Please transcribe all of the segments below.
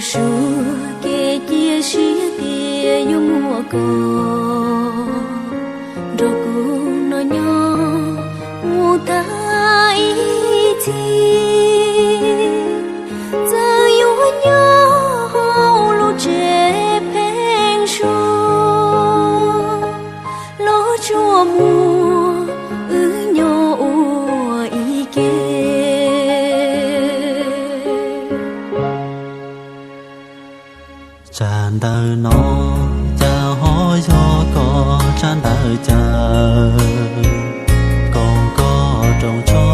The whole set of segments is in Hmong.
Suav kev cia siab tias yuav muaj koj nrog kuv noj nyob mus tag ib txhis. Txawm yuav nyob hauv lub tsev pheeb suab los tsuas muaj wb nyob ua ib ke. Tsab ntawv no cas ho yog koj tsab ntawv cas, koom koj roos tsho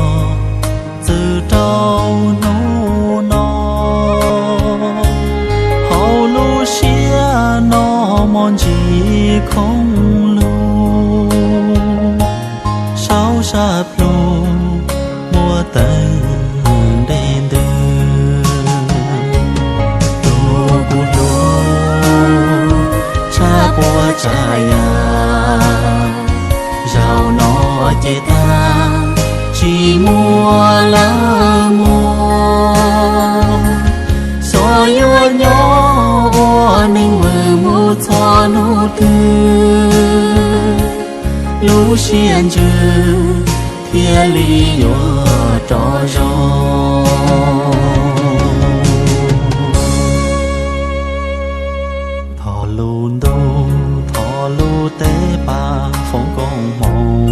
txwm rau hnub no. Hauv lub siab no mos ntsis khoob lug, saub sab plhu muaj teeb dej ntws. Tus kuv hlub tshaj puas tsav yam, zaum no ces tag tsis muaj lawv muag. Xyov yuav nyob ua neej vwm mus txog hnub twg, lub siab ntsws thiaj li yuav rov zoo. Thov lub ntuj, thov lub teb pab foom koob hmoov.